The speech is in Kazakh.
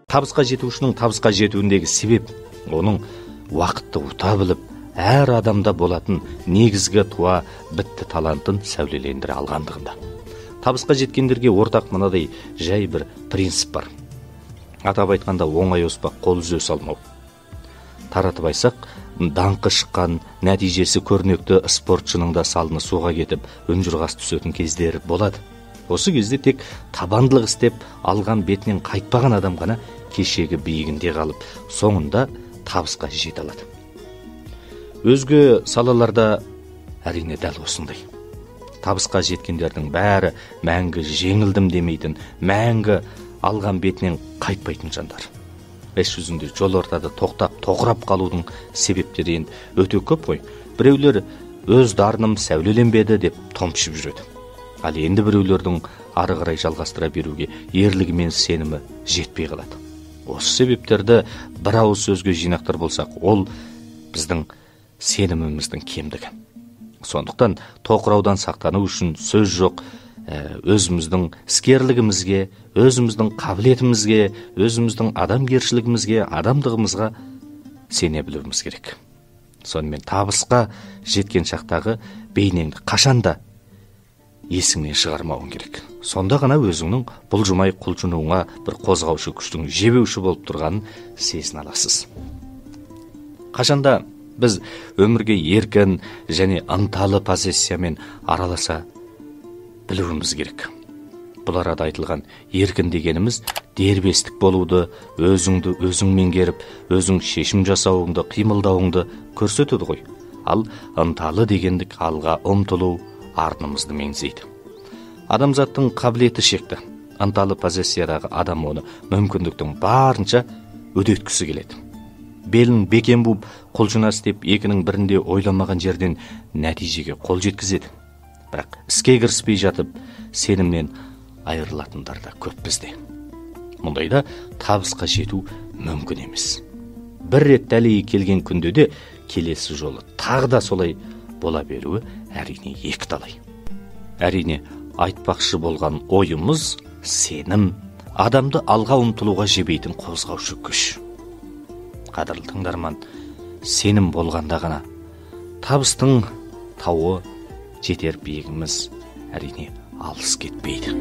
Табысқа жетушінің табысқа жетуіндегі себеп оның уақытты ұта біліп, әр адамда болатын негізгі туа бітті талантын сәулелендіре алғандығында. Табысқа жеткендерге ортақ мынадай жай бір принцип бар. Атап айтқанда, оңай оспақ қол үзе салмау. Таратып айтсақ, даңқы шыққан, нәтижесі көрнекті спортшының да салыны суға кетіп, үнжұрғас түсетін кездері болады. Осы кезде тек табандылық істеп, алған бетінен қайтпаған адам ғана кешегі биігінде қалып, соңында табысқа жете алады. Өзге салаларда әрине дәл осындай. Табысқа жеткендердің бәрі мәңгі жеңілдім демейтін, мәңгі алған бетінен қайтпайтын жандар. Іс жүзінде жол ортада тоқтап, тоқырап қалудың себептері енді өте көп қой. Біреулер өз дарыным сәулеленбеді деп томпышып жүреді. Ал енді біреулердің ары қарай жалғастыра беруге ерлігі мен сенімі жетпей қалады. Осы себептерді бір ауыз сөзге жинақтар болсақ, ол біздің сеніміміздің кемдігі. Сондықтан тоқыраудан сақтану үшін сөз жоқ, өзіміздің іскерлігімізге, өзіміздің қабілетімізге, өзіміздің адамгершілігімізге, адамдығымызға сене білуіміз керек. Сонымен табысқа жеткен шақтағы бейнеңді қашанда есіңнен шығармауың керек. Сонда ғана өзіңнің бұлжымай құлшынуыңа бір қозғаушы күштің жебеуші болып тұрғанын сезіне аласыз. Қашанда біз өмірге еркін және ынталы позициямен араласа білуіміз керек. Бұл арада айтылған еркін дегеніміз дербестік болуды, өзіңді өзің меңгеріп, өзің шешім жасауыңды, қимылдауыңды көрсетеді ғой. Ал ынталы дегендік алға ұмтылу арнымызды меңзейді. Адамзаттың қабілеті шекті. Ынталы позициядағы адам оны мүмкіндіктің барынша үдеткісі келеді. Белін бекем буып, құлшына істеп, екінің бірінде ойламаған жерден нәтижеге қол жеткізеді. Бірақ іске кіріспей жатып, сенімнен айырылатындар да көп бізде. Мұндайда табысқа жету мүмкін емес. Бір рет дәлейі келген күнде де келесі жолы тағы да солай бола беруі әрине екіталай. Әрине, айтпақшы болған ойымыз сенім, адамды алға ұмтылуға жебейтін қозғаушы күш. Қадірлі тыңдарман, сенім болғанда ғана табыстың тауы жетер биігіміз әрине алыс кетпейді.